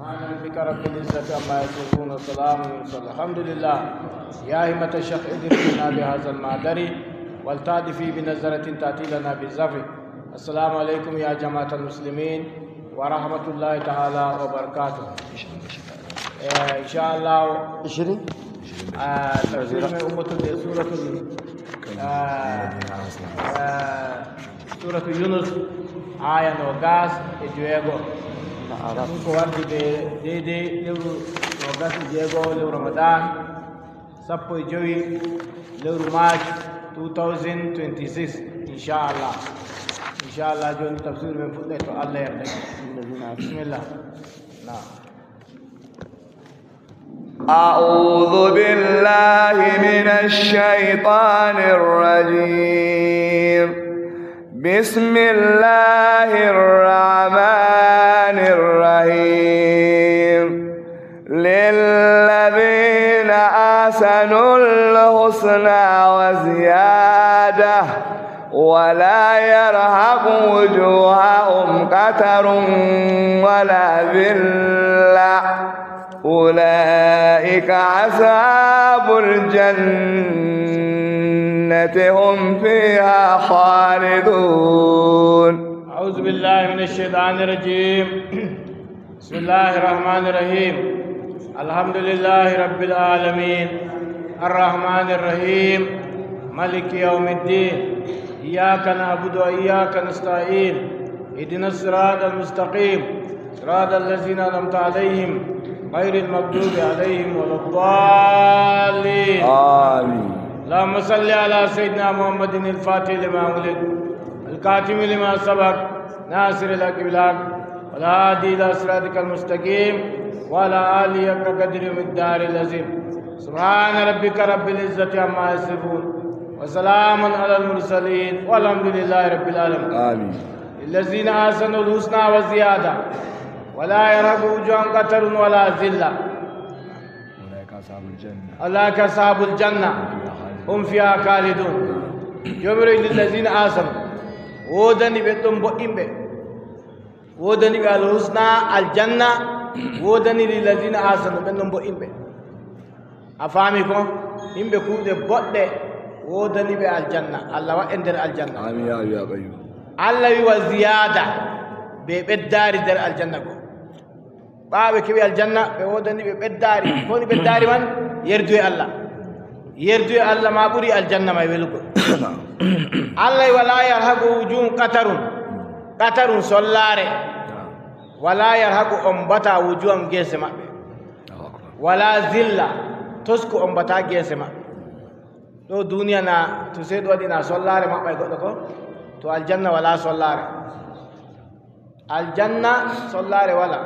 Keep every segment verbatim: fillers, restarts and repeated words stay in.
سبحان ربك رب العزة عما يصفون وسلام على المرسلين. الحمد لله. يا همة الشيخ ادري لنا بهذا المحضر ولتعطفي بنظرة تأتي لنا بالظفر. السلام عليكم يا جماعة المسلمين ورحمة الله تعالى وبركاته. Eh, insha Allah, ishirini? Ah, tafsir men ummoto nde suratul, ah, ah, suratu Yunus, aya noogas e joweego. Ɗum ko wardi ɓe deydey lewru noogas e jeego, lewru Ramadan, sappo e jowi lewru March two thousand twenty-six, inchallah. Inchallah, jooni tafsir men fuɗɗay to Allah yarda. Bismillah. Naam. أعوذ بالله من الشيطان الرجيم. بسم الله الرحمن الرحيم. للذين أحسنوا الحسنى وزيادة ولا يرهق وجوههم قتر ولا ذلة أولئك أصحاب الجنة هم فيها خالدون. أعوذ بالله من الشيطان الرجيم. بسم الله الرحمن الرحيم. الحمد لله رب العالمين. الرحمن الرحيم. مالك يوم الدين. إياك نعبد وإياك نستعين. اهدنا الصراط المستقيم. صراط الذين أنعمت عليهم غير المغضوب عليهم ولا الضالين. آمين. اللهم صل على سيدنا محمد الفاتح لما أغلق الخاتم لما سبق ناصر الحق بالحق والهادي إلى صراطك المستقيم وعلى آله حق قدره ومقداره العظيم. سبحان ربك رب العزة عما يصفون وسلام على المرسلين والحمد لله رب العالمين. آمين. للذين أحسنوا الحسنى وزيادة ولا يرهق وجوههم قتر ولا ذلة. أولئك أصحاب الجنة. أولئك أصحاب الجنة. هم فيها خالدون. Joomiraaɗo, للذين أحسنوا. Woodani ɓe ɗon mboɗɗinɓe. Woodani ɓe alhusna, aljanna. Woodani للذين أحسنوا, ɓen ɗon mboɗɗinɓe. A faami ko? Yimɓe kuuɗe boɗɗe, woodani ɓe aljanna. Allah waɗ en nder aljanna. Amin, ya hayyu ya qayyum. Allah wi wa ziyaada, be ɓeddaari nder aljanna go. Ɓaawo ɓe keɓi aljanna, ɓe woodani ɓe ɓeddaari. Ko woni ɓeddaari man? Yerduye Allah. Yerduye Allah ma ɓuri aljanna may welugo. Allah wi, "Wala yarhaqu wujuhum qatarun." Qatarun, sollaare. "Wala yarhaqu", ommbata, "wujuhum", geese maɓɓe. "Wala zilla", tosku ommbata geese maɓɓe. Ɗo duniya na, to sey ɗum waɗi na sollaare maɓɓay goɗɗo ko? To aljanna wala sollaare. Aljanna sollaare wala.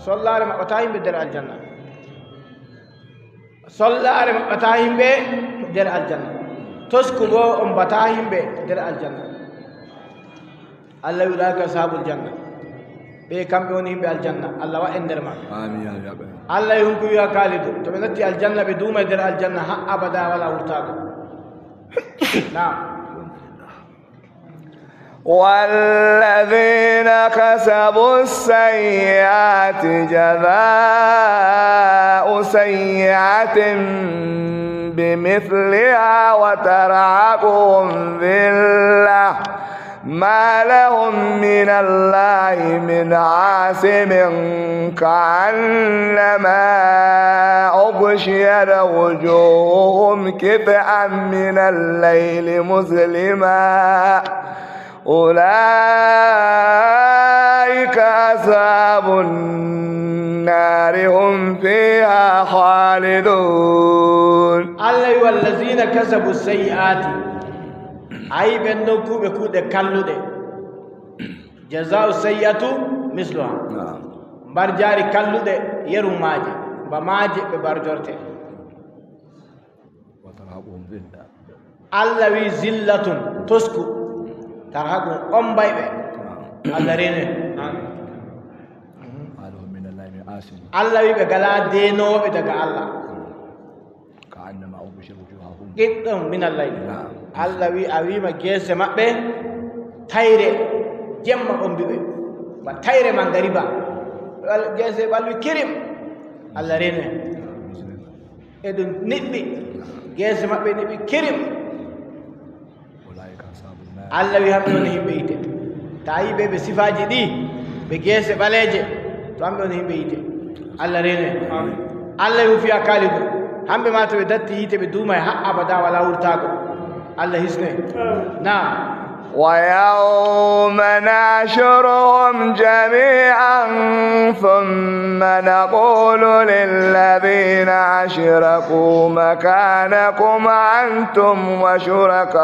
Sollaare maɓɓata yimɓe nder aljanna. Sollaare maɓɓata yimɓe nder aljanna. Tosku boo ommbata yimɓe nder aljanna. Allah wi, "Ulaa'ika ashaabul janna." Ɓe kamɓe woni yimɓe aljanna. Allah waɗ en nder maɓɓe. Amin, ya Rabbi. Allah wi, "Hum fiihaa kaalidun." To ɓe natti aljanna, ɓe duumay nder aljanna haa abada, wala wurtaago. Naam. والذين كسبوا السيئات جزاء سيئة بمثلها وترهقهم ذلة ما لهم من الله من عاصم كأنما أغشيت وجوههم قطعا من الليل مظلما أولئك أصحاب النار هم فيها خالدون. Allah wi, "Wallazina kasabu sayyi'ati." Ay, ɓen ɗon kuuɓe kuuɗe kalluɗe. Jazaa'u sayyi'atu misluha. Naam. Mbar jaari kalluɗe, yeru maaje, ba maaje ɓe mbarjorte. وترهقهم ذلة. Allah wi, "Zillatun", tosku, "tarhaquhum", ombay ɓe. Allah reene. ما لهم من الله من عاصم. Allah wi, ɓe ngalaa deenooɓe daga Allah. كأنما أغشيت وجوههم. قطعا من الليل. Naam. Allah wi, a wiima geese maɓɓe, tayre jemma ombi ɓe. Ba tayre mangariba. Ɓe Ɓal-, geese ɓalwi kirim. Allah reenu en. E ɗum niɓɓi. Geese maɓɓe niɓɓi kirim. Allah wi hamɓe woni yimɓe yiite. To a yi ɓe, ɓe sifaaji ɗi, ɓe geese ɓaleeje, to hamɓe woni yimɓe yiite. Allah reenu en. Allah wi fiya kaalidu. Hamɓe ma to ɓe datti yiite ɓe duumay haa abada wala wurtaago. Allah hisnu en. Naam. ويوم نحشرهم جميعا ثم نقول للذين أشركوا مكانكم أنتم وشركاؤكم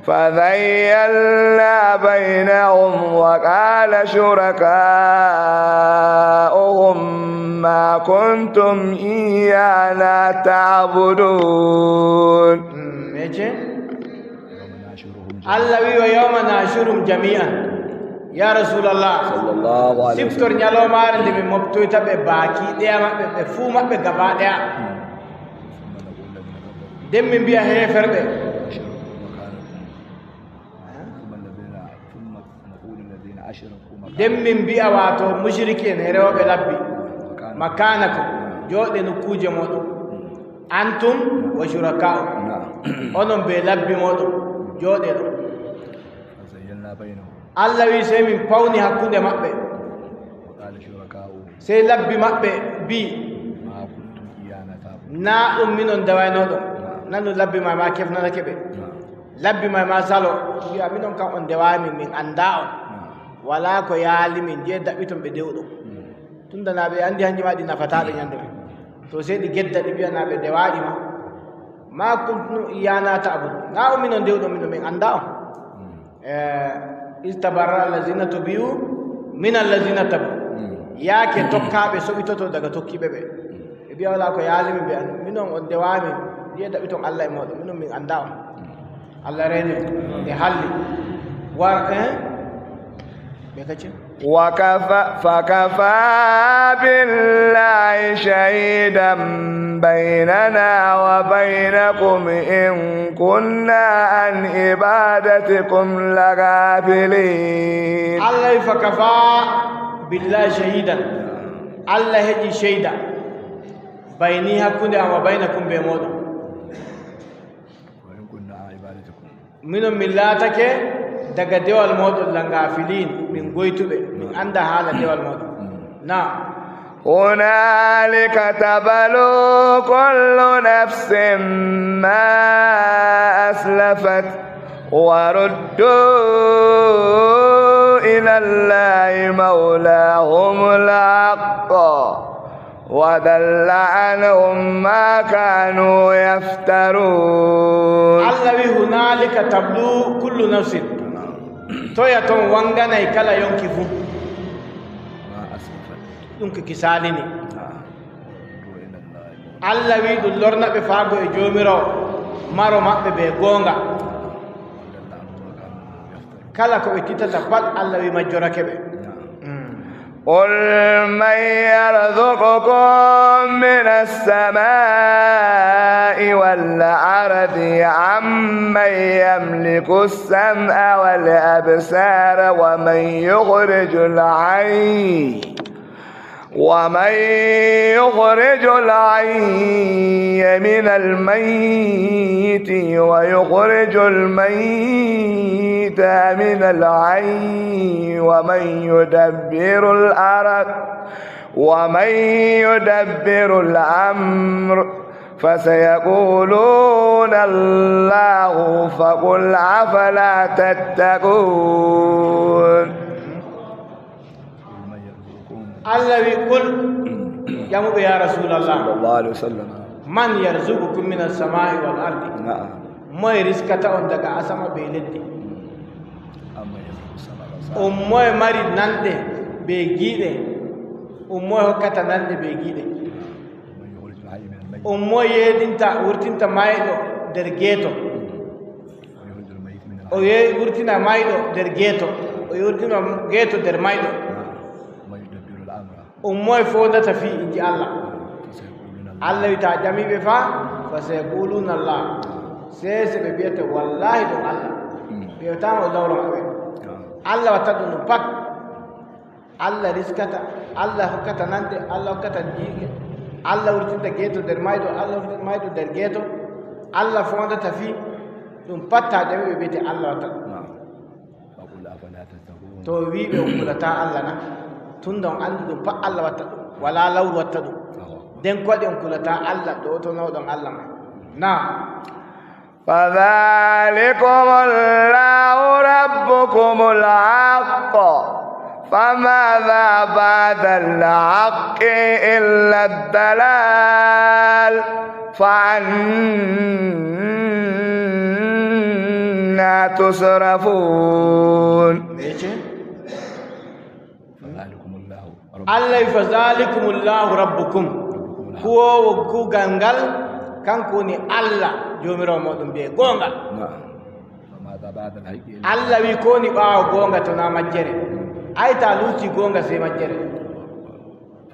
فزيلنا بينهم وقال شركاؤهم ما كنتم إيانا تعبدون. Allah wi, "Wa yawma nahshuruhum jami'an." Ya Rasulallah, siftor nyalawmaare nde min moftoyta ɓe baaki ɗeya maɓɓe, ɓe fuu maɓɓe gaba ɗeya. Nden min mbi'a heeferɓe, nden min mbi'a, waato, mushriki en e rewɓe labbi, makanakum, jooɗe nokkuuje mooɗon, antum wa shuraka'ukum, onon bee labbi mooɗon, jooɗe ɗon. Allah wi, sey min pawni hakkunde maɓɓe. Sey labbi maɓɓe mbi'i, naa ɗum minon ndewaynooɗon. Nanu labbi ma, ma kefnanake ɓe. Labbi may ma salo, mbi'a, "Minon kam on ndewaay min, min anndaa on. Walaa ko yaali min, jey daɓɓiton ɓe dewɗum. Tunda naa ɓe anndi hanji ma ɗi nafataa ɓe nyande may. To sey ɗi gedda, ɗi mbi'a naa ɓe ndewaaɗi ma. Ma kuntum iyana ta'bud. Naa on minon dewɗum, minon min anndaa on." Eh, istabarra allazina tubi'u min allazina tabu. Yaake tokkaaɓe soɓitoto daga tokkiiɓe ɓe. Ɓe mbi'a, "Walaa ko yaali min be an, minon on ndewaami, jey daɓɓiton Allah e mooɗon, minon min anndaa on." Allah reene, nde halli. War, eh? Ɓe kacce? وكفى، فكفى بالله شهيدا بيننا وبينكم إن كنا عن عبادتكم لغافلين. Allah wi, "Fakafa billahi shahidan." Allah heƴi ceyda. Bayni, hakkunde am, wa baynakum, be mooɗon. Minon min laatake daga dewal mooɗon la gafilin, min goytuɓe, min annda haala dewal mooɗon. Naam. هنالك تبلو كل نفس ما أسلفت وردوا إلى الله مولاهم الحق وضل عنهم ما كانوا يفترون. Allah wi, "Hunaalika tablu kullu nafsin." Toya ton wanganay kala yonki fuu. Ɗum ko ki saalini. Allah wi, ɗum lorna ɓe faago e Joomiraawo, maro maɓɓe bee goonga. Kala ko ɓe titata pat, Allah wi majjorake ɓe. Mm. قل من يرزقكم من السماء والأرض أمن يملك السمع والأبصار ومن يخرج الحي ومن يخرج الحي من الميت ويخرج الميت من الحي ومن يدبر الأمر ومن يدبر الأمر فسيقولون الله فقل أفلا تتقون. Allah wi, "Qul," ƴamuɓe, ya Rasulallah, sallallahu alaihi wasallam, "Man yarzuqukum min as-sama'i wal ardi?" Na'am. Moye riskata on daga asama be leddi? Amma yarzuqu sama wal ardi. On moye mari nanɗe be giiɗe? On moye hokkata nanɗe be giiɗe? Man yukhrijul hayya minal mayyit. On moye yeeɗinta, wurtinta mayɗo nder geeto? O ye-, wurtina mayɗo nder geeto, o wurtina geeto nder mayɗo. On moye foondata fii inji Allah? Allah wi, to a ƴami ɓe fa, fasayaquluna Allah. Sey se ɓe mbi'ata, "Wallahi ɗum Allah." Ɓe wi'ataa o lawra maɓɓe. Allah watta ɗum pat. Allah riskata, Allah hokkata nande, Allah hokkata giiɗe, Allah wurtinta geeto nder mayɗo, Allah wurtinta mayɗo nder geeto, Allah foondata fii, ɗum pat taa jaɓi ɓe mbiyete Allah watta ɗum. Na'am. Faqul afala tattaqun. To o wi'i ɓe on kulataa Allah na, tunda on anndi ɗum pat Allah watta ɗum, walaa lawru watta ɗum. Awa. Nden ko waɗi on kulataa Allah ɗo to nawɗon Allah man? Na'am. فذلكم الله ربكم الحق، فماذا بعد الحق إلا الضلال، فأنى تصرفون. Mece? فذلكم الله ربكم. Allah wi, "Fa zalikumullahu rabbukum." Rabbukum Allah. Kuwoowo kuugal ngal, kanko woni Allah, Joomiraawo mooɗon bee goonga. Na'am. فماذا بعد الحق إلا Allah wi, "Ko woni ɓaawo goonga to naa majjere?" Ay, to a luuti goonga sey majjere.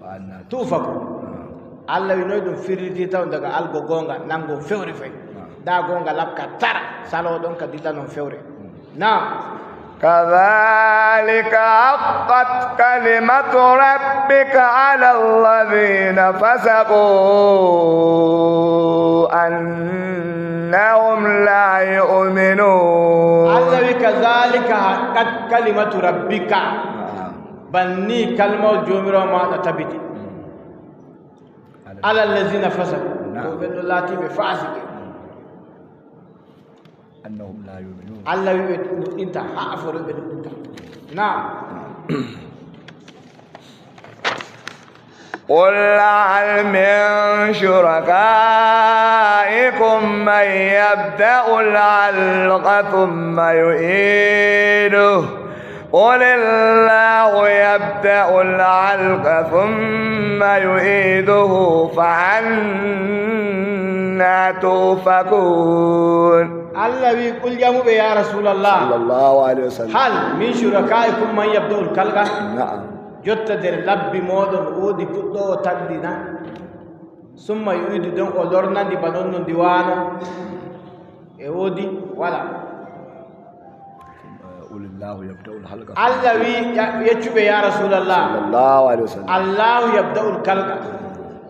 فأنى تؤفكون. Na'am. Allah wi, "Noy ɗum firlitirta on daga algo goonga, nango fewre fay? Na'am. Ndaa goonga laɓka tar, salooɗon ka dillanon fewre." Na'am. كذلك حقت كلمة ربك على الذين فسقوا أنهم لا يؤمنون. Allah wi, "Kazalika haqqat kalimatu rabbika." Banni kalmawol Joomiraawo maaɗa tabiti. Ala allazina fasaqu. Na'am. Ko ɓen ɗo laatiiɓe faasiqe. أنهم لا يؤمنون. Allah wi ɓe nuɗɗinta, haa foroy ɓe nuɗɗinta. Naam. قل هل من شركائكم من يبدأ الخلق ثم يعيده، قل الله يبدأ الخلق ثم يعيده فأنى تؤفكون. Allah wi, qul, ƴamu ɓe, ya Rasulallah. صلى الله عليه وسلم. هل من شركائكم من يبدأ الخلق؟ Na'am. Jotta nder labbi mooɗon, woodi puɗɗoowo tagdi na? ثم يعيده, nden o lorna ndi bana non no ndi waano. E woodi? Wala. قل الله يبدأ الخلق. Allah wi, ƴa-, yeccu ɓe, ya Rasulallah. صلى الله عليه وسلم. الله يبدأ الخلق.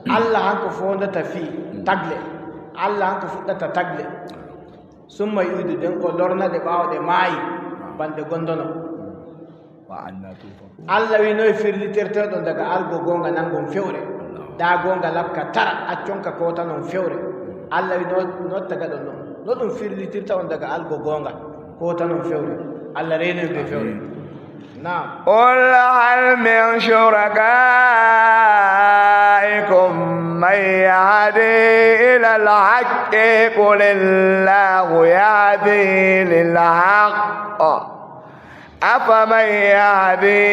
Allah hanko foondata fii tagle. Allah hanko fuɗɗata tagle. ثم يعيده, nden o lorna ɗe ɓaawo ɗe maayi, bana ɗe gondono. فأنى تؤفكون. Allah wi, noy firliterteɗon daga algo goonga, nangon fewre? Ndaa goonga laɓka tara, accon ka, kootanon fewre. Allah wi, no, no tagaɗon non? No ɗum firlitirta on daga algo goonga, kootanon fewre? Allah reeno en bee fewre. Amiin. Naam. قل هل من شركائكم من يهدي إلى الحق؟ قل الله يهدي للحق، أفمن يهدي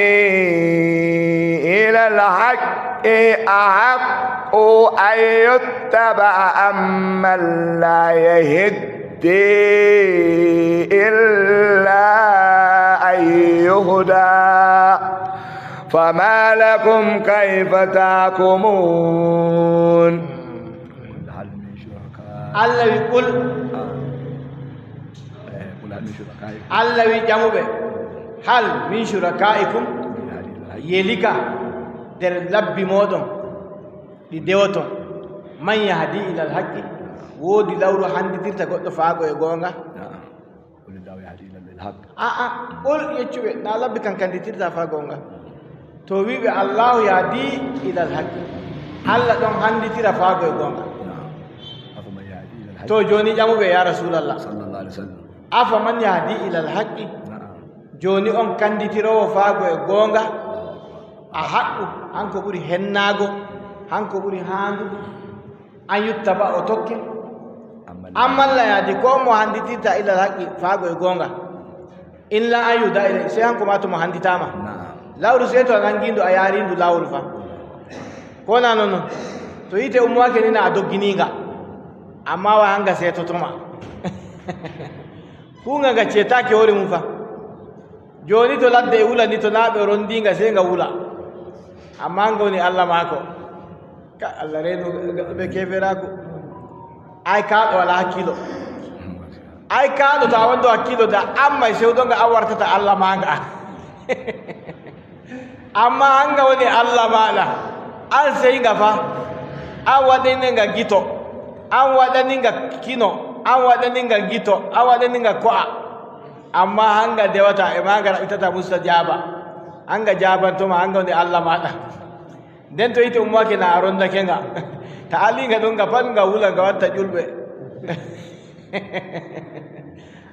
إلى الحق أحق أن يتبع أمن لا يهدي إلا أن يهدى، فما لكم كيف تحكمون. قل هل من شركاء- Allah wi, qul. Ah. Eh, qul hal min shurakaikum. Allah wi, ƴamu ɓe, hal min shurakaikum, yelika nder labbi mooɗon ɗi dewoton, man yahdi ilal haqqi, woodi lawru handitirta goɗɗo faago e goonga? Na'am. Qulillahu yahdi ilal haqq. A'a, qul, yeccu ɓe, na labbi kan kanditirta faa goonga. To wi'ɓe Allahu yahdi ilal haqqi, Allah ɗon handitira faa go e goonga. Na'am. Afaman yahdi ilal haqqi. To jooni ƴamu ɓe, ya Rasulallah. Sallallahu alaihi wasallam. Afaman yahdi ilal haqqi. Na'am. Jooni on kanditiroowo faa go e goonga. A haqqu, hanko ɓuri hennaago, hanko ɓuri haandugo. An yuttaba, o tokke. Amman la yahdi, ko mo handitirta ilal haqqi, faa go e goonga. Illa an yuhda ilay, sey hanko ma to mo handitaama. Na'am. Lawru sey to a nangi ndu, a yaari ndu laawol fa. Ko na non non? To yiite ummoyake ni na a doggini nga. Amma wa hanga setoto ma. Huunga nga ceetaake hoore mum fa. Jooni to ladde e wula ni, to naa ɓe rondi nga, sey nga wula. Amma nga woni Allah maako. Ka Allah reeno ɓe keeferaaku. Ay kaaɗo walaa hakkiilo. Ay kaaɗo to a wonɗo hakkiilo da amma e sewdo nga an wartata Allah maaga. Ammaa an nga woni Allah maaɗa, an sey nga fa, an waɗani nga gito, an waɗani nga kino, an waɗani nga gito, an waɗani nga ko'a. Ammaa hanga dewata e maaga raɓɓitata mustajaaba. Hanga jaabanto ma, hanga woni Allah maaɗa. Nden to yiite ummaake na a rondake nga. Ta ali nga ɗon nga pat nga wula nga watta ƴulɓe.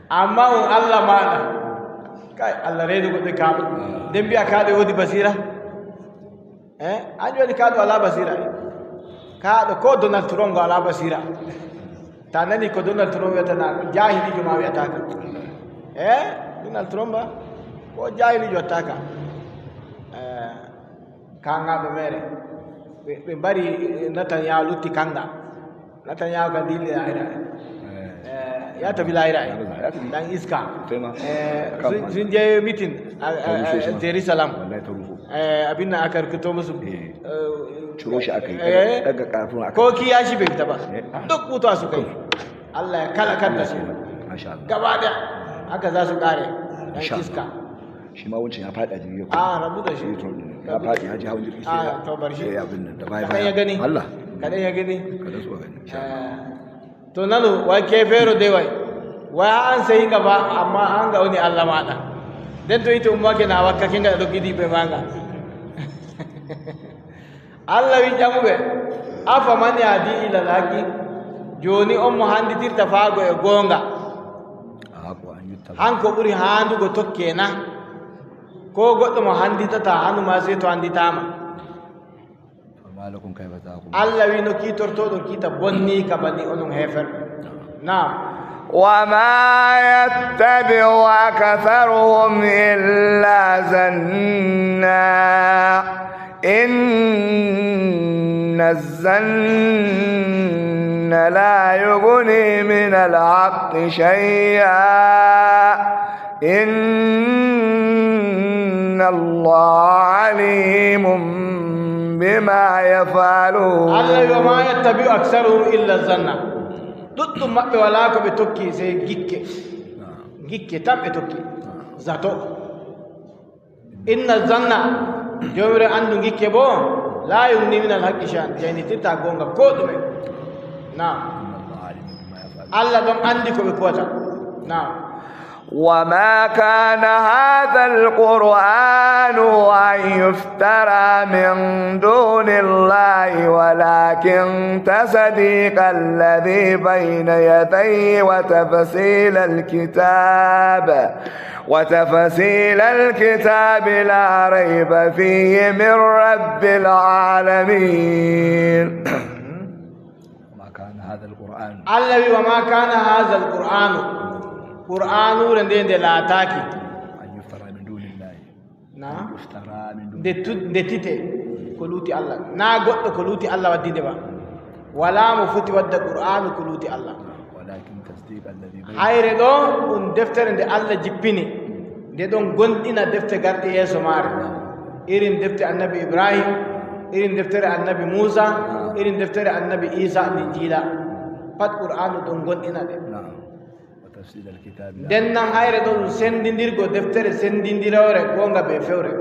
Ammaa on Allah maaɗa. Kay, Allah reedu goɗɗo kaaɗo. Nden mbi'a kaaɗo e woodi basira. Eh, an joni kaaɗo alaa basira. Kaaɗo ko Donald Trump ngo alaa basira. Ta nani ko Donald Trump wi'ata na ɗum, jaahiliijo ma wi'ata ka. Eh, Donald Trump ba, ko jaahiliijo watta ka. Eh, kaŋŋaaɓe meere. Ɓe, ɓe mbari, eh, Netanyahu lutti kaŋŋa. Netanyahu kan dilli lahira. Eh, ya tafi lahira. Ɗan iska. Eh, sun, sun je mitin a, a, a Jerusalem. Eh, abin nan aka rikito musu. Eh, ciro shi aka yi. Eh, daga kafin aka. Ko kiyashi bai fita ba. Eh, ah. Duk mutuwa su kai. Allah ya kala kanta su. Masha Allah. Gaba daya. Haka za su kare. Ɗan iska. Shi ma wancan ya faɗi a jirgi. Ah, rabu da shi. Ya faɗi, ya ji hawan jirgi sai ya, to bar shi. Sai ya abin nan da baya baya. Kaɗan ya gani. Allah. Kaɗan ya gani. Kaɗan su gani. Insha Allah. Eh, to nanu, way kefeero de way. Way haa an seyi nga ba, amma an nga woni Allah maaɗa. Nden to yiite ummaake na wakkake nga ɗo gidi be maaga. Allah wi ƴamuɓe, "Afa man yahdi ilal haqqi?" Jooni on mo handitirta faago e goonga? Hanko ɓuri haandugo tokke na? Ko goɗɗo mo handitata hanu ma sey to handitaama? Fama lakum kayfa tahkumun. Allah wi no kiitortoɗon kiita bonni ka bani onon heeferɓe. Naam. وما يتبع أكثرهم إلا ظنا إن الظن لا يغني من الحق شيئا إن الله عليم بما يفعلون. Allah wi, "Wa ma yattabi'u aksaruhum illa zanna." Ɗuɗɗum maɓɓe walaa ko ɓe tokki sey gikke. Gikke tan ɓe tokki. Zato. Inna zanna, Joomiraaɗo anndu gikke boo, laa yugni minal haqqi shay'an, jaynitirtaa goonga koo ɗume. Naam. Allah ɗon anndi ko ɓe kuwata. Naam. وما كان هذا القرآن أن يفترى من دون الله ولكن تصديق الذي بين يديه وتفصيل الكتاب وتفصيل الكتاب لا ريب فيه من رب العالمين. وما كان هذا القرآن. Allah wi, "Wa ma kana hazal Qur'anu." Qur'anuure nde nde laataaki. أن يفترى من دون الله. Na? أن يفترى من دون الله. Nde tu-, nde tite ko luuti Allah. Na goɗɗo ko luuti Allah waddi nde ba. Walaa mo foti wadda Qur'aanu ko luuti Allah. ولكن تصديق الذي بين. Hayre ɗo ɗum deftere nde Allah jippini. Nde ɗon gonɗina defte garɗe yeeso maare. Irin defte Annabi Ibrahim, irin deftere Annabi Muusa, irin deftere Annabi Iisa, Linjiila. Pat Qur'aanu ɗon gonɗina ɗe. نعم. وتفصيل الكتاب لا. Nden nan hayre ɗon sendindirgo deftere sendindiroore goonga bee fewre.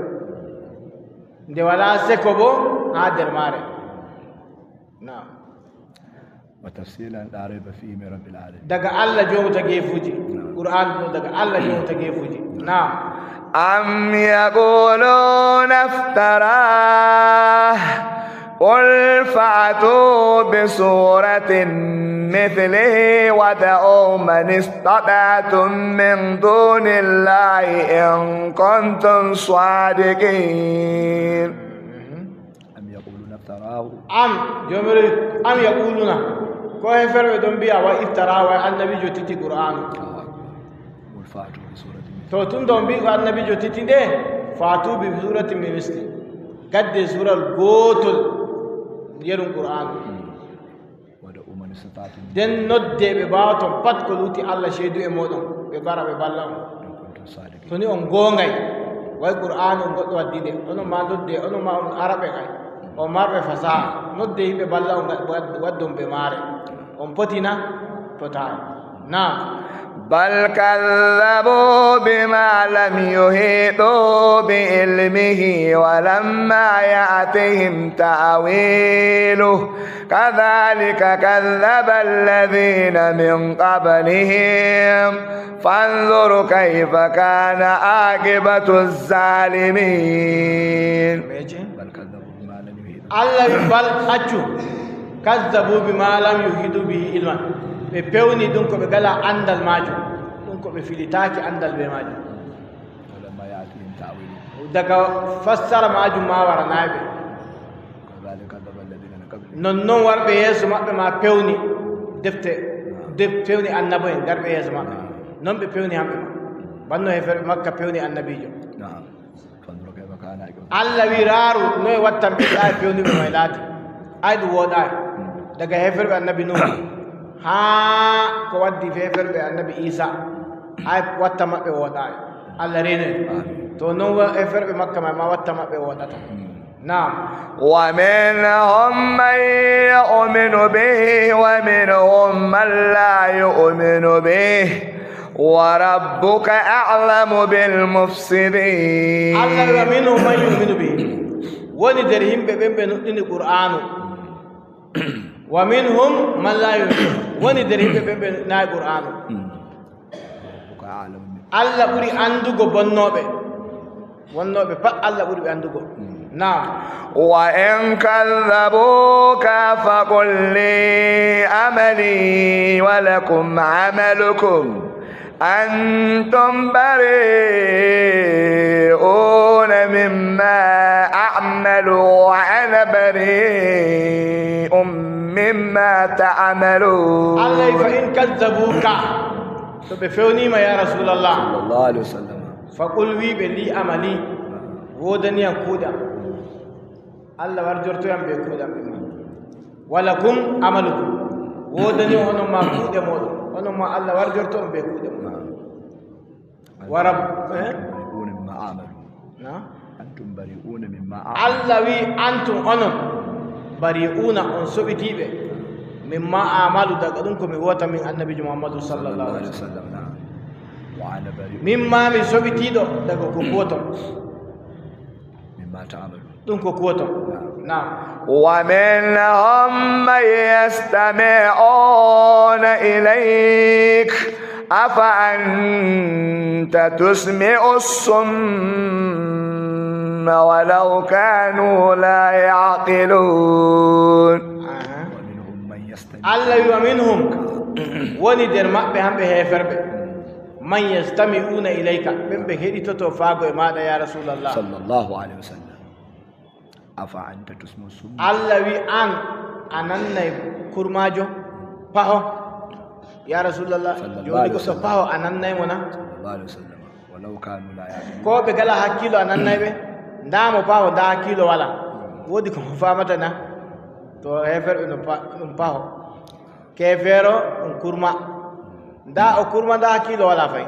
Nde walaa seko boo haa nder maare. Naam. وتفصيلا لا ريب فيه من رب العالمين. Daga Allah joomu tageefuuji. Naam. Qur'aanu ɗo daga Allah joomu tageefuuji. Naam. أم يقولون افتراه قل فأتوا بسورة مثله وادعوا من استطعتم من دون الله إن كنتم صادقين. أم يقولون افتراه. Am, Joomiraaɗo, am yaquluna, ko heeferɓe ɗon mbi'a, wa iftara, wa annabiijo titi Qur'aanu. قل فأتوا بسورة مثله. To tun ɗon mbi'i ko annabiijo titi nde, fa'tu bi suratin mislihi. Gadde suurawol gootol yerum Qur'aanu. وادعوا من استطعتم. Nden nodde ɓe mbaawaton pat ko luuti Allah, ceydu e mooɗon, ɓe mbara ɓe mballa on. إن كنتم صادقين. To ni on gooŋgay, way Qur'aanu on goɗɗo waddi nde, onon ma nodde, onon ma on Arab'en ay, on marɓe fasaha, nodde yimɓe mballa on, wad-, waddon ɓe maare. On poti na? Potaay. Naam. بل كذبوا بما لم يحيطوا بعلمه ولما يأتهم تأويله كذلك كذب الذين من قبلهم فانظر كيف كان عاقبة الظالمين. Allah wi, bal, accu, kazzabu bima lam yuhidu bihi ilman. Ɓe pewni ɗum ko ɓe ngala anndal maajum, ɗum ko ɓe filitaaki anndal bee maajum. Daga fassara maajum ma waranaay ɓe. Nonnon warɓe yeeso maɓɓe ma pewni defte, def-, pewni annabo'en garɓe yeeso maɓɓe. Non ɓe pewni hamɓe ma. Banno heeferɓe Makka pewni annabiijo. Allah wi, raaru, noy wattan ɓe ay pewniɓe may laati. Ay ɗum wooɗaay. Daga heeferɓe annabi Nuhu haa ko waddi heeferɓe annabi Iisa, ay watta maɓɓe wooɗaay. Allah reeno en. To non wa-, heeferɓe Makka may ma watta maɓɓe wooɗata. Naam. ومنهم من يؤمن به ومنهم من لا يؤمن به وربك أعلم بالمفسدين. Allah wi, wa minhum man yu'minu bihi. Woni nder yimɓe ɓen ɓe nuɗɗini Qur'aanu. Wa minhum man la yu'minu. Woni nder yimɓe ɓen ɓe nuɗɗinaay Qur'aanu. Allah ɓuri anndugo bonnooɓe. Wonnooɓe pat Allah ɓuri ɓe anndugo. Naam. وإن كذبوك فقل لي عملي ولكم عملكم أنتم بريئون مما أعمل وأنا بريء مما تعملون. Allah wi, fa in kazzabuka, to ɓe fewnii ma, ya Rasulallah, sallallahu alaihi wasallam, faqul, wi ɓe, li amali, woodani yam kuuɗe am. Allah warjorto yam bee kuuɗe am ɗin man. Walakum amalukum. Woodani on onon ma kuuɗe mooɗon. Onon ma Allah warjorto on bee kuuɗe mooɗon. Wa rabb-, eh? Bari'una mimma a'malu. Na? Antum bari'una mimma a'malu. Allah wi, antum onon bari'una, on soɓitiiɓe, mimma a'malu, daga ɗum ko mi huwata min Annabiijo Muhammadu sallallahu alaihi wasallam. Wa ana bari'un. Min ma mi soɓitiiɗo daga ko kuwoton. Mimma ta'malu. Ɗum ko kuwoton. Naam. ومنهم من يستمعون إليك أفأنت تسمع الصم ولو كانوا لا يعقلون. Aha. ومنهم من يستمع. Allah wi, wa minhum, woni nder maɓɓe hamɓe heeferɓe, man yastami'una ilayka, ɓen ɓe heɗitoto faago e maaɗa, ya Rasulallah. Sallallahu alaihi wasallam. Afa anta tusmi'u summa. Allah wi, an a nannay kurmaajo paho? Ya Rasulallah, sallallahu alaihi wasallam. Jooni ko to paho a nannay mo na? Sallallahu alaihi wasallam. Walau kanu la ya'lamun. Ko ɓe ngala hakkiilo a nannay ɓe? Ndaa mo paho, ndaa hakkiilo wala. Woodi ko mo faamata na? To heeferɓe no pa-, ɗum paho. Keefeero ɗum kurma. Ndaa o kurma, ndaa hakkiilo wala fay.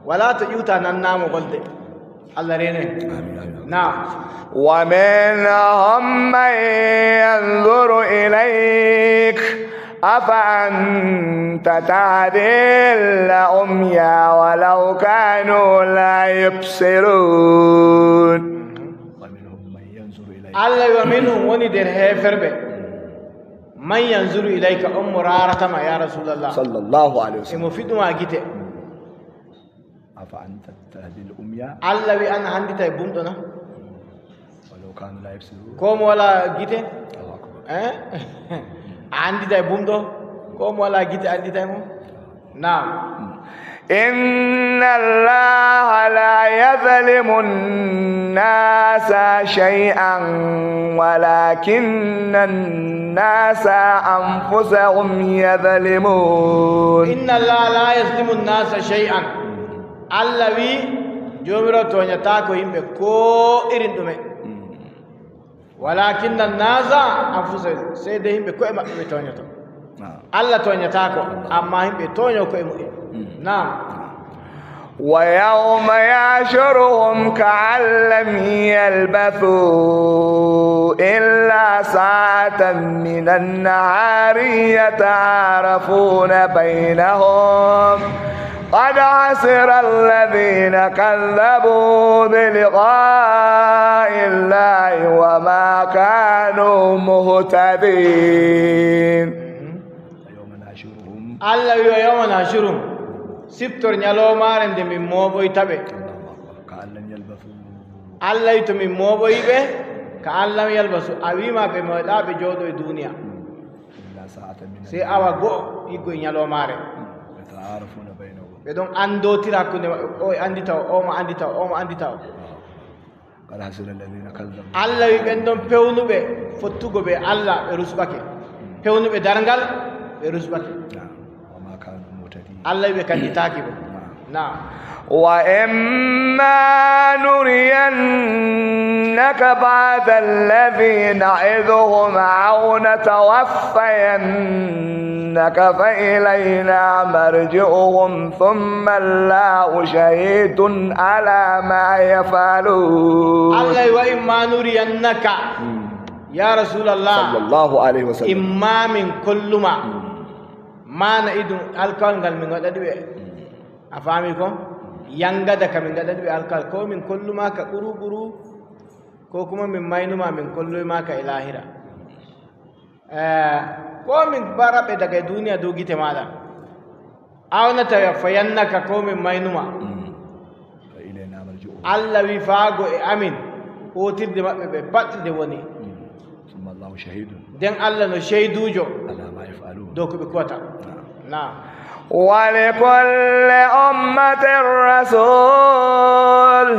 Wala to ƴiwta nanna mo golde. Allah reene. Naam. ومنهم من ينظر إليك أفأنت تهدي العمي ولو كانوا لا يبصرون. Allah wi, wa minhum, woni nder heeferɓe, man yanzuru ilayka, on mo raarata ma, ya Rasulallah. Sallallahu alaihi wasallam. E mo fiɗu ma gite. Afa anta tahdil umya. Allah wi, an a annditay bumɗo na? Walaw kanu la yubsirun. Ko mo wala gite? Allahu akbar. Eh? A annditay bumɗo? Ko mo wala gite annditay mo? Naam. إن الله لا يظلم الناس شيئا ولكن الناس أنفسهم يظلمون. Inna Allah la yazlimu nnasa shay'an. Allah wi, Joomiraawo toonyataako yimɓe koo irin ɗume. Walakinna nnasa anfusahum, sey de yimɓe ko'e maɓɓe ɓe toonyoto. Naam. Allah toonyataako, amma yimɓe toonyo ko'e mu'en. Naam. ويوم يحشرهم كأن لم يلبثوا إلا ساعة من النهار يتعارفون بينهم قد خسر الذين كذبوا بلقاء الله وما كانوا مهتدين. Allah wi'i, "Yawma nahshuruhum." Siftor nyaloomaare nde min mooɓoyta ɓe. Allah wi'i, "To min mooɓoyi ɓe, ka an lam yalbasu." A wi'i ma ɓe meeɗaa ɓe jooɗo e duniya. Sey awa go'o, higgo e nyaloomaare. Ɓe ɗon anndotira hakkunde maɓɓe, o e anndita o, o mo anndita o, o mo anndita o. Allah wi'i, ɓen ɗon pewnuɓe fottugo bee Allah, ɓe rusɓake. Pewnuɓe darngal, ɓe rusɓake. Allah wi'i, ɓe kannditaaki bo. Naam. وإما نرينك بعض الذي نعدهم أو نتوفينك فإلينا مرجعهم ثم الله شهيد على ما يفعلون. Allah wi'i, "Wa imma nuriyannaka." Ya Rasulallah. Sallallahu alayhi wa sallam. Imma min kolluma. Maana iɗum alkawal ngal min waɗani ɓe. A faami ko? Yangada ka min ngaɗani ɓe alkawal. Ko min kolluma ka ɓuru-ɓuru, ko kuma min maynuma min kolloyma ka e laahira. Eh, ko min mbara ɓe daga e duniya dow gite maaɗa. Aw natawaffayannaka, ko min maynuma. Allah wi faago e amin, ootirde maɓɓe ɓe pat nde woni. Nden Allah no ceyduujo dow ko ɓe kuwata. Naam. ولكل أمة رسول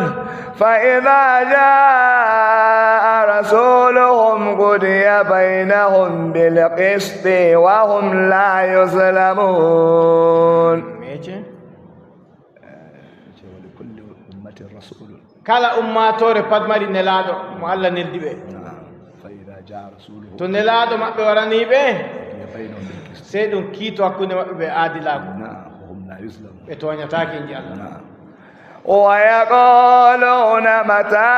فإذا جاء رسولهم قضي بينهم بالقسط وهم لا يظلمون. Kala ummaatoore pat mari nelaaɗo mo Allah neldi ɓe. To nelaaɗo maɓɓe warani ɓe, sey ɗum kiito hakkunde maɓɓe bee aadilaaku. Ɓe tooñataake, inji Allah. ويقولون متى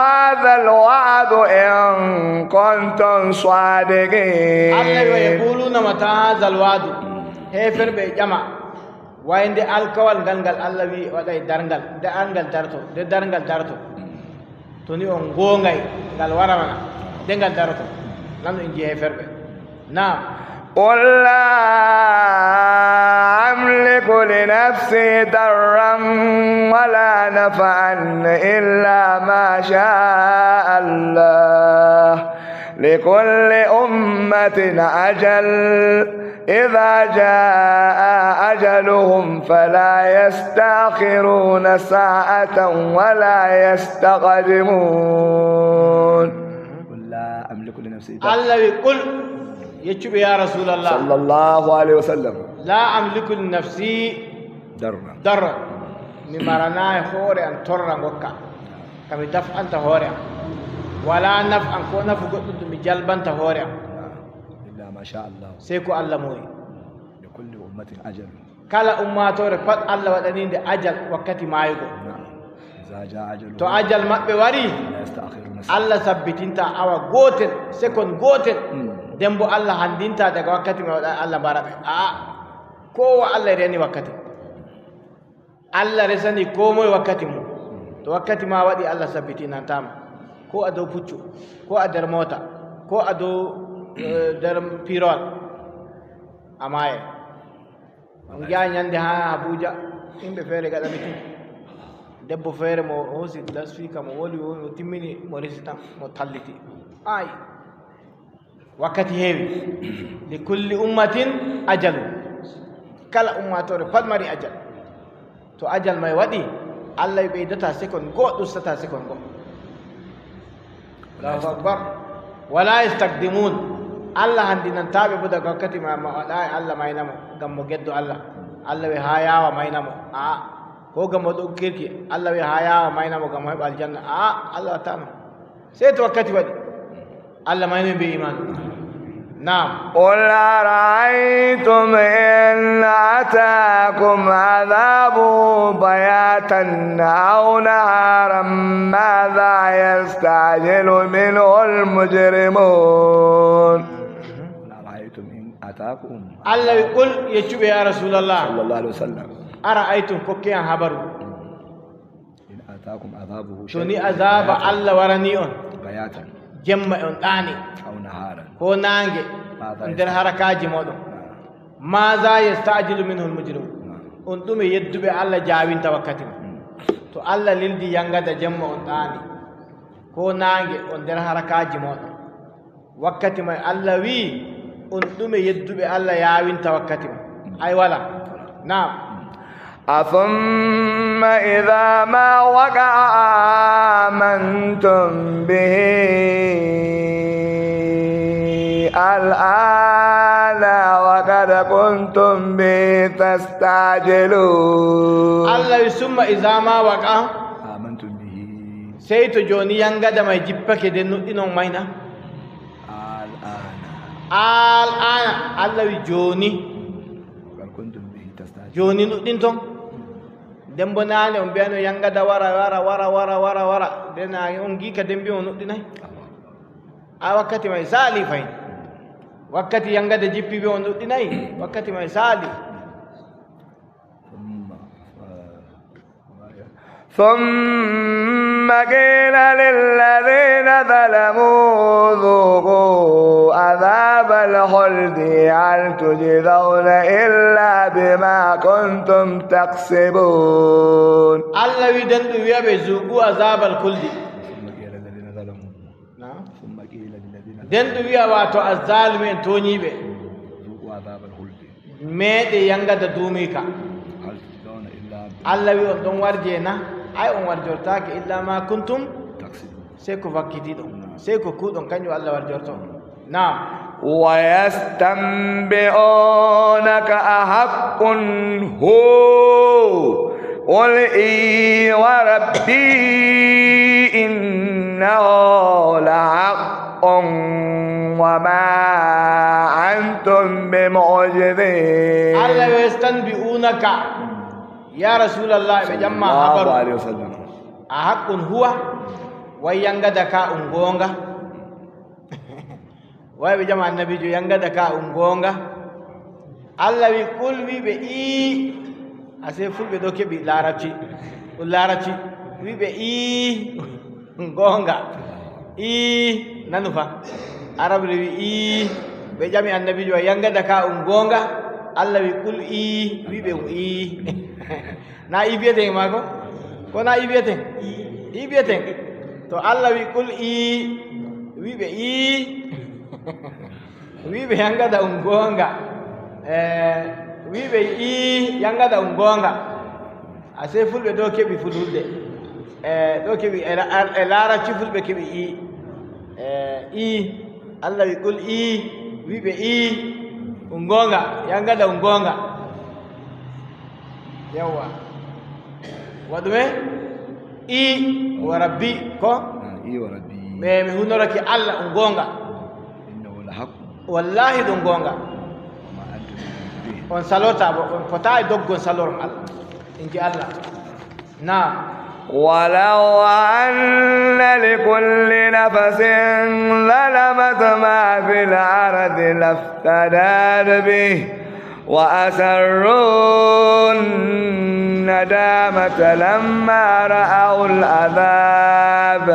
هذا الوعد إن كنتم صادقين. Allah wi, "ويقولون متى هذا الوعد." Heeferɓe e ƴama, way nde alkawal ngal, ngal Allah wi waɗay darngal, nde an ngal darto, nde darngal darto. To ni on ngoongay, ngal wara mana, nde ngal daroto. Nanu, inji heeferɓe. Naam. قل لا أملك لنفسي ضرا ولا نفعا إلا ما شاء الله. لكل أمة أجل. إذا جاء أجلهم فلا يستأخرون ساعة ولا يستقدمون. قل لا أملك لنفسي ضرا. Allah wi, "Qul," yeccu ɓe, ya Rasulallah. صلى الله عليه وسلم. "La amliku li nafsi ضرا. Darra. Mi maranaay hoore am torra ngokka. Ka mi daf'anta hoore am. Wala naf'an, ko nafu goɗɗum ɗum mi jalbanta hoore am. إلا ما شاء الله. Sey ko Allah moyi. لكل أمة أجل. Kala ummaatoore pat Allah waɗani nde ajal, wakkati maayugo. نعم. إذا جاء أجلهم. To ajal maɓɓe wari, فلا يستأخرون ساعة. Allah sabbitinta awa gootel, sekon gootel. Mm. Nden bo Allah handinta daga wakkati may waɗa Allah mbara ɓe. A'a, kowa Allah reni wakkati." Allah resani koo moy wakkati mum. To wakkati ma waɗi, Allah sabbitinanta ma. Ko a dow puccu, ko a nder moota, ko a dow, eh, nder piirowal, a maayay. On ngi'a nyannde haa Abuja, yimɓe feere gaɗa mitin. Debbo feere mo hoosi lasfiika, mo woli, woli, mo timmini, mo resi tan, mo talliti. Ay. Wakkati heewi. Li kulli ummatin ajalun. Kala ummaatoore pat mari ajal. To ajal may waɗi, Allah ɓeydata sekon goo, ustata sekon goo. Allahu akbar. Wala yastakdimun. Allah handinanta ɓe bo daga wakkati ma, ma waɗaay Allah mayna mo, ngam mo geddo Allah. Allah wi haa yaawa mayna mo. A'a. Ko ngam o ɗo kirki, Allah wi haa yaawa mayna mo ngam o heɓa aljanna. A'a, Allah watta mo. Sey to wakkati waɗi. Allah maynoy be iman. Naam. قل أرأيتم إن أتاكم عذابه بياتا أو نهارا ماذا يستعجل منه المجرمون. قل أرأيتم إن أتاكم. Allah wi, "Qul," yeccu ɓe, ya Rasulallah. صلى الله عليه وسلم. Ara'aytum, kokke am habaru. إن أتاكم عذابه To ni شيء azaaba بياتا Allah warani on, بياتا jemma on ɗaani, أو نهارا ko naange, ماذا on nder يستعجل harakaaji mooɗon. نعم. ماذا يستعجل منه المجرمون. نعم. On ɗume yedduɓe Allah jaawinta wakkati man? مم. To Allah lildi yangada jemma on ɗaani, ko naange on nder harakaaji mooɗon. Wakkati man Allah wi'i, on ɗume yedduɓe Allah yaawinta wakkati man? Ay wala. Naam. أثم إذا ما وقع آمنتم به الآن وقد كنتم به تستعجلون. Allah wi, summa iza ma waqa. آمنتم به. Sey to jooni yangada may jippake, nden nuɗɗinon may na? الآن. Al'aana, Allah wi jooni. وقد كنتم به تستعجلون. Jooni nuɗɗinton. Nden bo naane on mbi'ano yangada wara, wara, wara, wara, wara, wara. Nden naane on ngiika nden mbi'on nuɗɗinay. A wakkati may saali fahin. Wakkati yangada jippi mbi'on nuɗɗinay. Wakkati may saali. ثم، ثم قيل للذين ظلموا ذوقوا عذاب الخلد هل تجزون إلا بما كنتم تكسبون. Allah wi, nden ɗum wi'a ɓe, zuqu azabal kuldi. ثم قيل للذين ظلموا. Naam. ثم قيل للذين Nden ɗum wi'a, waato, azzalume en, tooñiiɓe. ذوقوا عذاب الخلد. Meeɗe yangada duumiika. هل تجزون إلا بما Allah wi, on ɗon warje na? Ay, on warjortaake illa ma kuntum تكسبون. Sey ko vakkitiiɗon. Naam. Sey ko kuuɗon, kanjum Allah warjorto. Naam. ويستنبئونك أحق هو قل إي وربي إنه لحق وما أنتم بمعجزين. Allah wi, yastanbi'unaka, ya Rasulallah, ɓe ƴamma صلى الله habaru. عليه وسلم. A haqqun huwa, way yangada ka um goonga? Way ɓe ƴama Annabiijo, yangada ka um goonga? Allah wi, qul, wi ɓe ii. Asee fulɓe ɗo keɓi larabci. Ɗum larabci. Wi ɓe ii, goonga. Ii, nanu fa. Arabre wi ii. Ɓe ƴami Annabiijo, yangada ka um goonga? Allah wi, qul ii, wi ɓe um ii. Na ii biyeten e maako? Ko na ii biyeten? Ii biyeten. To Allah wi, qul ii, wi ɓe ii. Wi ɓe yangada um goonga. Eh, wi ɓe ii, yangada um goonga. Asee fulɓe ɗo keɓi fulfulde. Eh, ɗo keɓi e la-, e larabci fulɓe keɓi ii. Eh, ii. Allah wi, qul ii, wi ɓe ii, um goonga, yangada um goonga. Yawwa. Wa ɗume? Ii wa rabbi, ko? Ah, ii wa rabbi. Ɓe mi hunorake Allah um goonga. إنه لحق. Wallahi ɗum goonga. وما أنتم بمعجزين. On salorta bo, on potaay doggon saloron Allah. Inji Allah. Naam. ولو أن لكل نفس ظلمت ما في الأرض لافتدت به وأسروا الندامة لما رأوا العذاب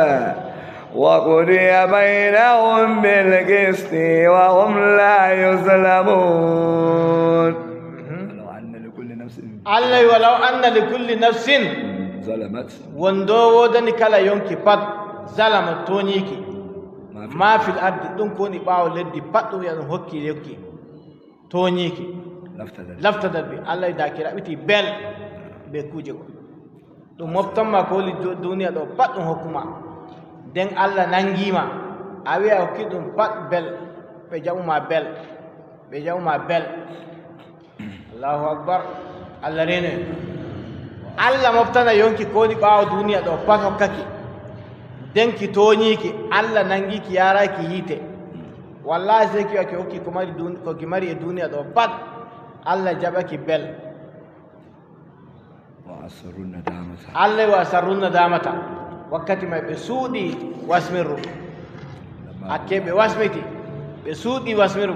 وقضي بينهم بالقسط وهم لا يظلمون. ولو أن لكل نفس Allah wi, walaw anna li kulli nafsin, ظلمت. Wonde woodani kala yonki pat, zalamat, tooñiiki, ما في ma fil ardi, ɗum ko woni ɓaawo leddi pat, ɗum wi'a ɗum hokki yonki, tooñiiki. لافتدت. Laftadat bi, Allah wi, da ki raɓɓiti bel be kuuje go. Ɗum moftan ma ko woni du-, duniya ɗo pat ɗum hokku ma. Nden Allah nangi ma, a wi'a a hokki ɗum pat bel, ɓe jaɓu ma bel, ɓe jaɓu ma bel. Allahu akbar. Allah reeno en. Allah moftana yonki ko woni ɓaawo duniya ɗo pat hokkaki. Nden ki tooñiiki, Allah nangi ki yaaraaki yiite. Wallahi sey ki wi'a ki hokki ko mari dun-, ko ki mari e duniya ɗo pat. Allah jaɓaki bel. وأسروا الندامة. Allah wa asarru nadamata. Wakkati may ɓe suuɗi wasmirru. Hakke ɓe wasmiti. Ɓe suuɗi wasmirru.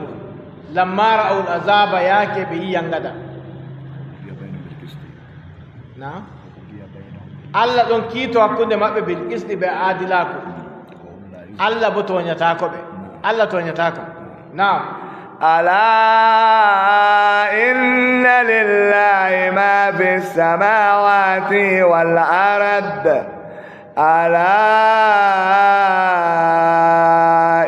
Lamma ra'awul azaba, yaake ɓe yi yangada. وقضي بينهم بالقسط. Naam. Allah ɗon kiito hakkunde maɓɓe bil qisti, bee aadilaaku. Allah boo toonyataako ɓe. Allah toonyataako. Naam. ألا إن لله ما في السماوات والأرض. ألا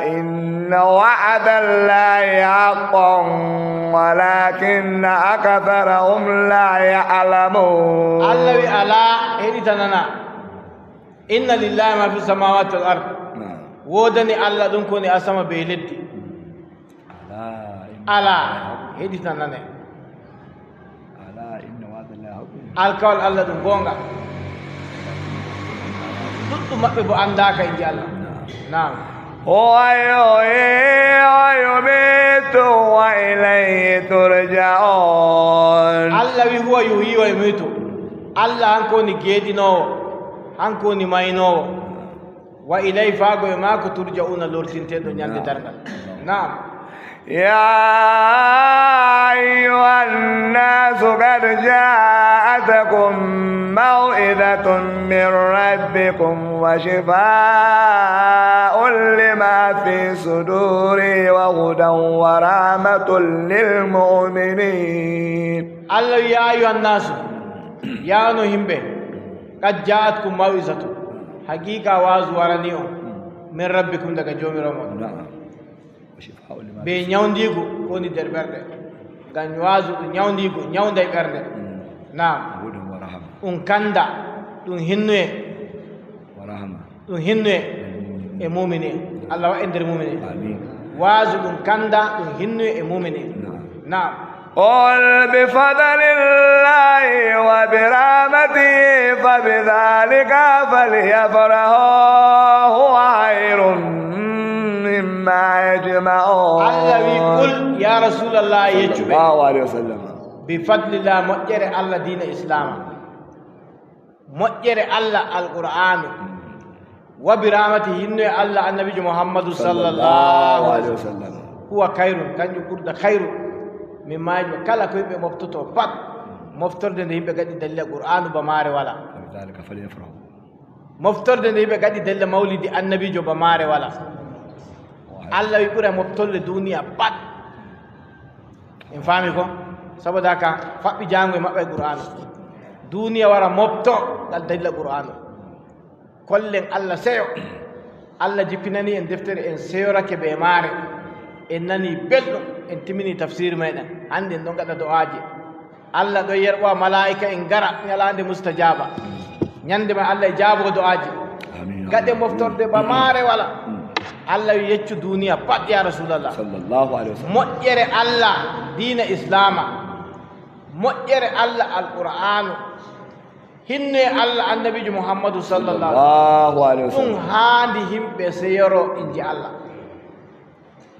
إن وعد الله حق ولكن أكثرهم لا يعلمون. Allah wi, "Alaa, heɗita nana. Inna lillahi ma fi samawati wal ard." Naam. Woodani Allah ɗum ko woni asama bee leddi. Alaa, heɗita nane. Alkawal Allah ɗum goonga. Ɗuɗɗum maɓɓe bo anndaaka, inji Allah. Naam. هو يحيي ويميت وإليه ترجعون. Allah wi, "Huwa yuhyi wa yumitu." Allah hanko woni geeɗinoowo, hanko woni maynoowo. Wa ilay, faago e maako, turja'una, lortinteɗo ñande darngal. Naam. يا أيها الناس قد جاءتكم موعظة من ربكم وشفاء لما في الصدور وهدى ورحمة للمؤمنين. Allah wi, "Ya ayyuhan nasu, ya onon himɓe, qad ja'atkum maw'izatun, haqiqa waazu warani on, min rabbikum, daga Joomiraawo mon. Naam. Wa shifa'un lima fi sudur. Be ñawndiigu ko woni nder ɓerɗe. Ngam waazu ɗum ñawndiigu, ñawnday ɓernde." Mm. Naam. Wa hudan wa rahma. Ɗum kanda, ɗum hinnuye. Wa rahma. Ɗum hinnuye e muumini en. Allah waɗ en nder muumini en. Amiin. Waazu ɗum kanda, ɗum hinnuye e muumini en. Naam. Naam. قل بفضل الله وبرحمته فبذلك فليفرحوا هو خير مما يجمعون. Allah wi, "Qul, ya Rasulallah, yeccu ɓe." Sallallahu alayhi wa sallam. Bi fadlillah, moƴƴere Allah, diina Islaama. Moƴƴere Allah, Alqur'aanu. Wa bi rahmati, hinnuye Allah, Annabiijo Muhammadu sallallahu alayhi wa sallam. Huwa khayrun, kanjum ɓurda khayru. Min maaji, kala ko yimɓe moftoto pat, moftorde nde yimɓe ngaɗi dalila Qur'aanu, ba maare wala. Fa bi dhalika falyafrahu. Moftorde nde yimɓe ngaɗi dalila mawlidi Annabiijo, ba maare wala. Allah wi, ɓura moftolle duniya pat. En faami ko? Saboda haka, faɓɓi jaango e maɓɓa e Qur'aanu. Duniya wara mofto ngal dalila Qur'aanu. Kollen Allah seyo. Allah jippinani en deftere, en seyorake bee maare. En nani belɗum, en timmini tafsir meɗen. Hande en ɗon ngaɗa do'aaji. Allah ɗon yerɓa malaa'ika en ngara ñalaande mustajaaba. Ñande man Allah e jaabo do'aaji. Amiin. Gaɗe moftorde ba maare wala. Mm. Allah wi, yeccu duniya pat, ya Rasulallah. Sallallahu alayhi wa sallam. Moƴƴere Allah, diina Islaama. Moƴƴere Allah, Alqur'aanu. Hinne Allah, Annabiijo Muhammadu sallallahu alayhi wa sallam. Ɗum haandi yimɓe seyoro, inji Allah.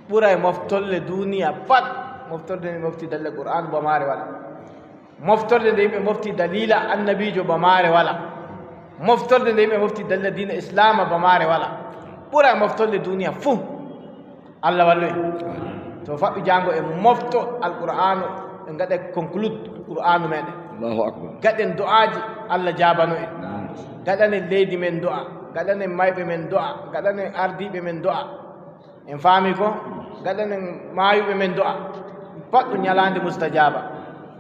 Ɓuray moftolle duniya pat. Moftorde nde mofti dalila Qur'aanu, ba maare wala. Moftorde nde yimɓe mofti dalila Annabiijo, ba maare wala. Moftorde nde yimɓe mofti dalila diina Islaama, ba maare wala. Ɓuray moftolle duniya fuu. Allah wallu en. To faɓɓi jaango en mofto Alqur'aanu, en ngaɗa conclude Qur'aanu meɗen. Allahu akbar. Gaɗen do'aaji, Allah jaabano en. Gaɗanen leydi men do'a, gaɗanen mayɓe men do'a, gaɗanen ardiiɓe men do'a. En faami ko? Gaɗanen maayuɓe men do'a. Pat ɗum ñalaande mustajaaba.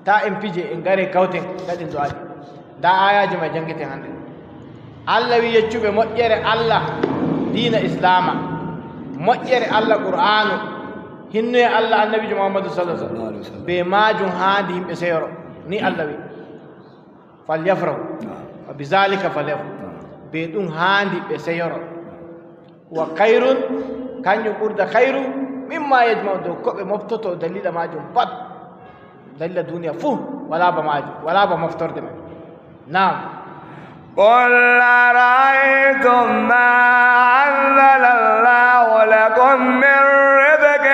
Ta en pije, en ngare kawten, ngaɗen do'aaji. Nda aayaaji may janngeten hande. Allah wi yeccuɓe moƴƴere Allah, diina Islaama. Moƴƴere Allah, Qur'aanu. Hinnuye Allah, Annabiijo Muhammadu sallallahu alayhi wa sallam. Be maajum haandi yimɓe seyoro. Ni Allah wi. Falyafrahu. Naam. Wa bizalika falyafrahu. Naam. Be ɗum haandi ɓe seyoro. Wa khayrun, kanjum ɓurda khayru, mimma yajma'un, dow ko ɓe moftoto dalila maajum pat. Dalila duniya fuu, wala ba maajum, wala ba moftorde man. Naam. قل أرأيتم ما أنزل الله لكم من رزق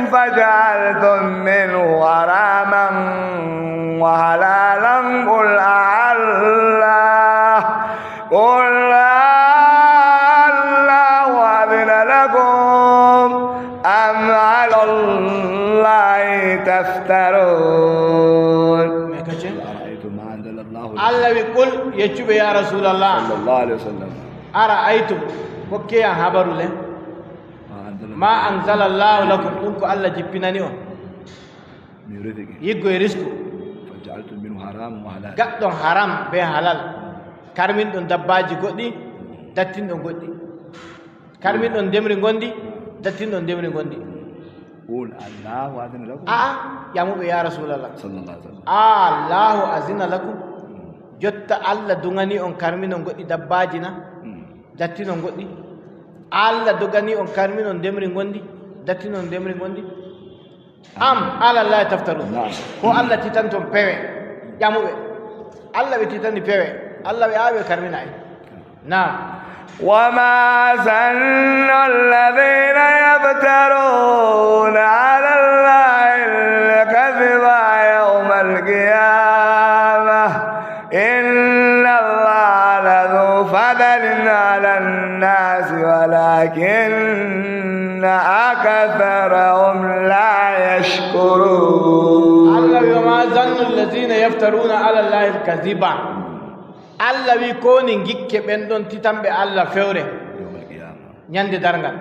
فجعلتم منه حراما وحلالا قل أحل الله قل الله أذن لكم أم على الله تفترون. Me kace? أرأيتم ما أنزل الله لكم Allah wi, "Qul," yeccu ɓe, ya Rasulallah. Sallallahu alaihi wasallam. "Ara'aytum," hokke yam habaru le. Ma anzala. Ma anzalallahu lakum, ɗum ko Allah jippinani on. Min rizqin. Yiggo e risku. Faja'altum minhu haraman wa halal. Gaɗɗon haram be halal. Karminɗon dabbaaji goɗɗi, dattinɗon goɗɗi. Karminɗon ndemri ngondi, dattinɗon ndemri ngondi. Qul Allahu azina lakum. A'a, ƴamuɓe ya Rasulallah. Sallallahu alaihi wasallam. Allahu azina lakum. Jotta Allah dogani on karminon goɗɗi dabbaaji na? Hmm. Dattinon goɗɗi? Allah dogani on karminon ndemri ngondi, dattinon ndemri ngondi? Am ala Allahi taftarun. Naam. Ko Allah titanton pewe? Ƴamuɓe. Allah ɓe titani pewe. Allah ɓe awe karmina en. Naam. وما ظن الذين يفترون على الله الكذب يوم القيامة إن الله لذو فضل على الناس ولكن أكثرهم لا يشكرون. Allah wi, "وما ظن الذين يفترون على الله الكذب." Allah wi, "Ko woni ngikke ɓen ɗon titanɓe Allah fewre ñande darngal?"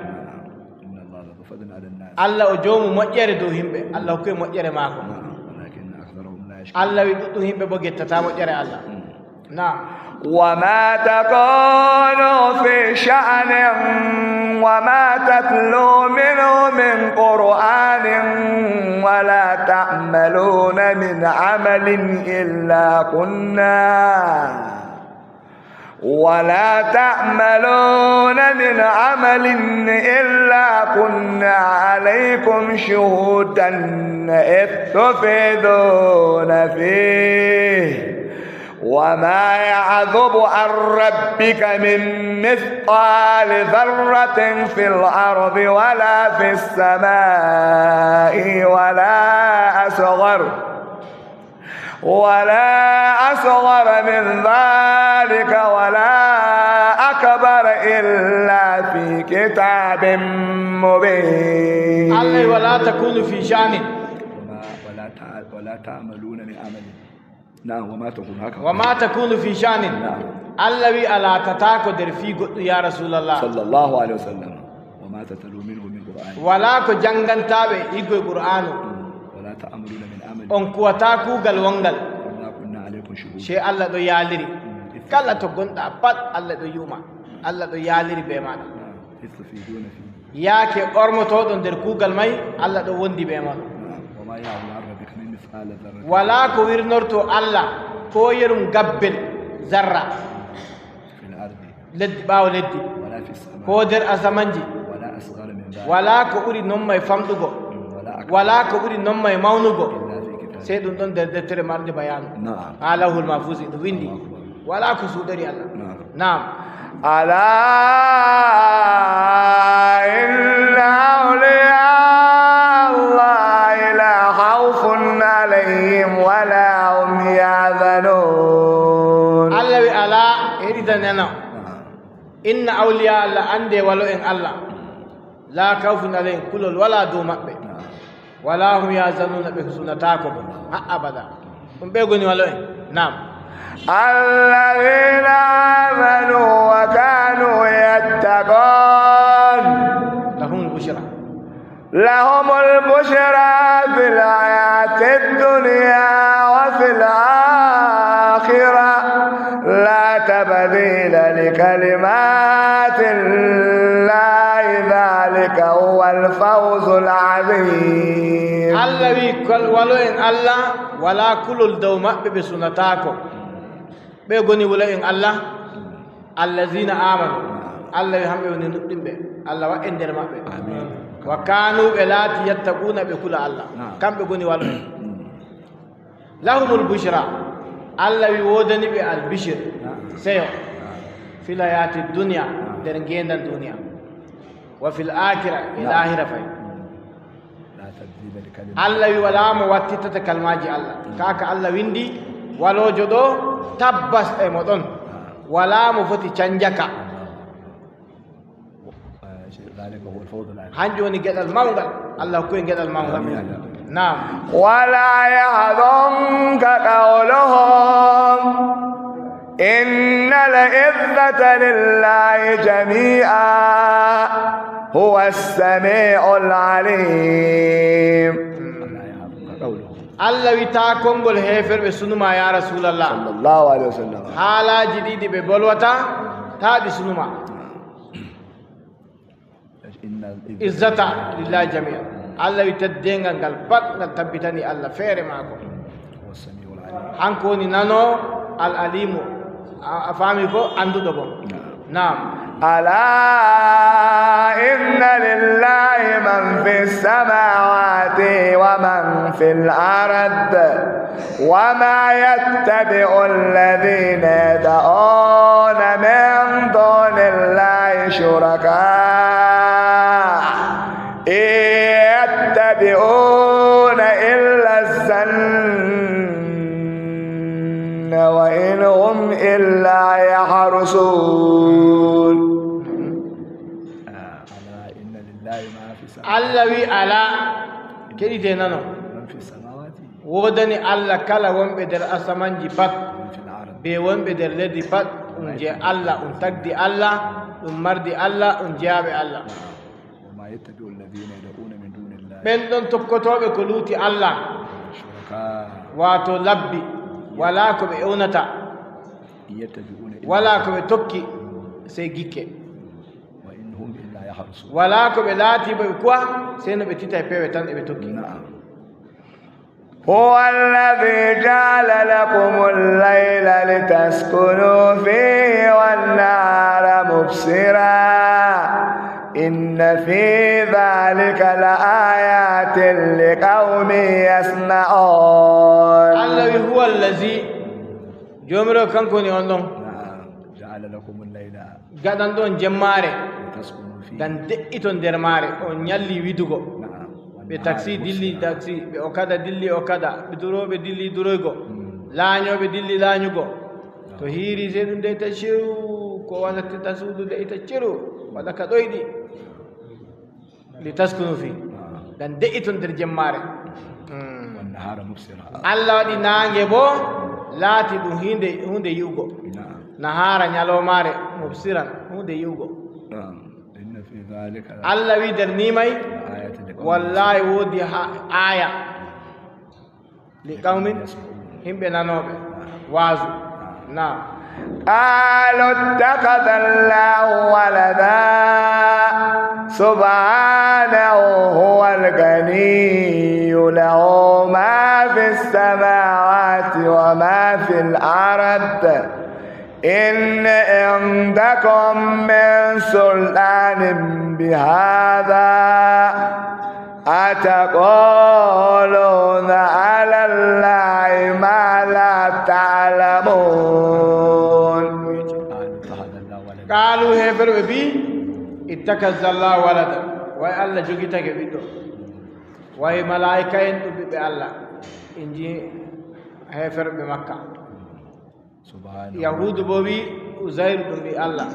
Allah o joomu moƴƴere dow yimɓe. Allah hokki moƴƴere maako. Allah wi, "Ɗuɗɗum yimɓe bo gettata moƴƴere Allah." Naam. وما تكون في شأن وما تتلو منه من قرآن ولا تعملون من عمل إلا كنا ولا تعملون من عمل إلا كنا عليكم شهودا إذ تفيضون فيه وما يعزب عن ربك من مثقال ذرة في الأرض ولا في السماء ولا أصغر ولا أصغر من ذلك ولا أكبر إلا في كتاب مبين. Allah, "ولا تكون في شأن." وما، ولا تع-، ولا تعملون من عمل. Naam, وما تكون، haka. "وما تكون في شأن." Naam. Allah wi, "A laatataako nder fii goɗɗum, ya Rasulallah." Sallallahu alaihi wasallam. وما تتلو منه من قرآن. Walaa ko janngantaa ɓe iggoy Qur'aanu. ولا تعملون من عمل. On kuwataa kuugal wonngal. إلا كنا عليكم شهودا. Sey Allah ɗo yaaliri. إذ. Kala to ngonɗaa pat, Allah ɗo yi'uma. Allah ɗo yaaliri bee maaɗa. إذ تفيضون فيه. Yaake ormotooɗon nder kuugal may, Allah ɗo wondi bee mon. وما يعزب عن ربك من مثقال ذرة. Walaa ko wirnorto Allah, ko yerum gabbel zarra. في الأرض. Leddi, ɓaawo leddi. ولا في السماء. Ko nder asamanji. ولا أصغر من ذلك. Walaa ko ɓuri non may famɗugo. ولا أكبر. Walaa ko ɓuri non may mawnugo. إلا في كتاب. Sey ɗum ɗon nder deftere marnde bayaanu. Naam. Haa Lawhul Mahfuus ɗum windi. Allahu akbar. Walaa ko suuɗori Allah. Naam. Naam. ألا إن أولياء الله لا خوف عليهم ولا هم يحزنون. Allah wi, "Alaa, heɗitaneno. Naam. Inna awliya Allah, annde walo'en Allah. Laa khawfun alayhim, kulol walaa dow maɓɓe. Naam. Wala hum yahzanuna, ɓe sunataako bo. Haa abada." Ɗum ɓe ngoni walo'en. Naam. الذين آمنوا وكانوا يتقون. Lahumul bushra. لهم البشرى في الحياة الدنيا وفي الآخرة لا تبديل لكلمات الله ذلك هو الفوز العظيم. Allah wi, kol-, walo'en Allah, walaa kulol dow maɓɓe, ɓe sunataako. Ɓe ngoni walo'en Allah, allazina amanu. Allah wi, hamɓe woni nuɗɗinɓe. Allah wa'en nder maɓɓe. Amin. Wa kanu, ɓe laati, yattaquna, ɓe kula Allah. Naam. Kamɓe ngoni walo'en. Mm. Lahumul bushra. Allah wi, woodani ɓe albishir. Naam. Seyo. Naam. Fil hayati dunya, naam, nder ngeendam duniya. Wa fil akhira, e, naam, lahira fay. Mm. Allah wi, walaa mo wattitata kalmaaji Allah. Kaaka Allah windi, waloojo ɗo, tabbas e mo ɗon. Walaa mo foti canja ka. Hanjum woni geɗal mawngal. Allah hokku en geɗal mawngal. Amin. Naam. ولا يحزنك قولهم. إن العزة لله جميعا هو السميع العليم. Allah wi, taa konngol heeferɓe sunu ma, ya Rasulallah. Sallallahu alaihi wasallam. Haalaaji ɗiɗi ɓe mbolwata, taa ɗi sunu ma. Izzata lillahi jami'a. Allah wi, teddeengal ngal pat ngal tabbitani Allah feere maako. Hanko woni nano, al alimu. A, a faami ko? Annduɗo bo. Naam. ألا إن لله من في السماوات ومن في الأرض وما يتبع الذين يدعون من دون الله شركاء إن يتبعون إلا الظن وإن هم إلا يخرصون. Allah wi, alaa, keɗite nano. Woodani Allah kala wonɓe nder asamanji pat, be wonɓe nder lesdi pat, ɗum je Allah, ɗum tagdi Allah, ɗum mardi Allah, ɗum jeyaaɓe Allah. Ɓen ɗon tokkotooɓe ko luuti Allah, waato labbi, walaa ko ɓe ewnata, walaa ko ɓe tokki, sey gikke. Walaa ko ɓe laati bo ɓe kuwa, sey no ɓe tita e pewe tan e ɓe tokki. هو الذي جعل لكم الليل لتسكنوا فيه والنهار مبصرا إن في ذلك لآيات لقوم يسمعون. Allah wi, huwa allazi, Joomiraaɗo kanko woni on ɗon. Gaɗanɗo on jemmaare ngam de'iton nder maare, on nyalli widugo. Ɓe taksi dilli taksi, ɓe okada dilli okada, ɓe durooɓe dilli duroygo, laanyooɓe dilli laanyugo. To hiiri sey ɗum de'ita ceru, ko wonata suudu de'ita ceru, waɗa ka ɗoyɗi. Li taskunu fi, ngam de'iton nder jemmaare. Allah waɗi naange bo laati ɗum hiinde, huunde yi'ugo. Nahaara, nyaloomaare, mubsiran, huunde yi'ugo. Allah wi, nder ni may, wallaahi woodi ha-, aaya. Li qawmin, yimɓe nanooɓe waazu. Naam. قالوا اتخذ الله ولدا سبحانه هو الغني له ما في السماوات وما في الأرض إن عندكم من سلطان بهذا أتقولون على الله ما لا تعلمون. Qaalu, heeferɓe bi, ittakhazallahu walada, way Allah jogitake ɓiɗɗo, way malaa'ika'en ɗum ɓiɓɓe Allah, in ji heeferɓe Makka. Yahuudu boo wi Uzayru ɗum ɓii Allah.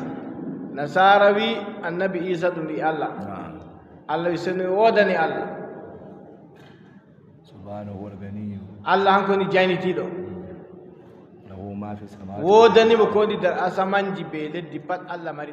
Nasaara wi Annabi Iisa ɗum ɓii Allah. Allah wi seni woodani Allah. Allah hanko ni jaynitiiɗo. Woodani mo ko woni nder asamanji be leddi pat, Allah mari ɗum.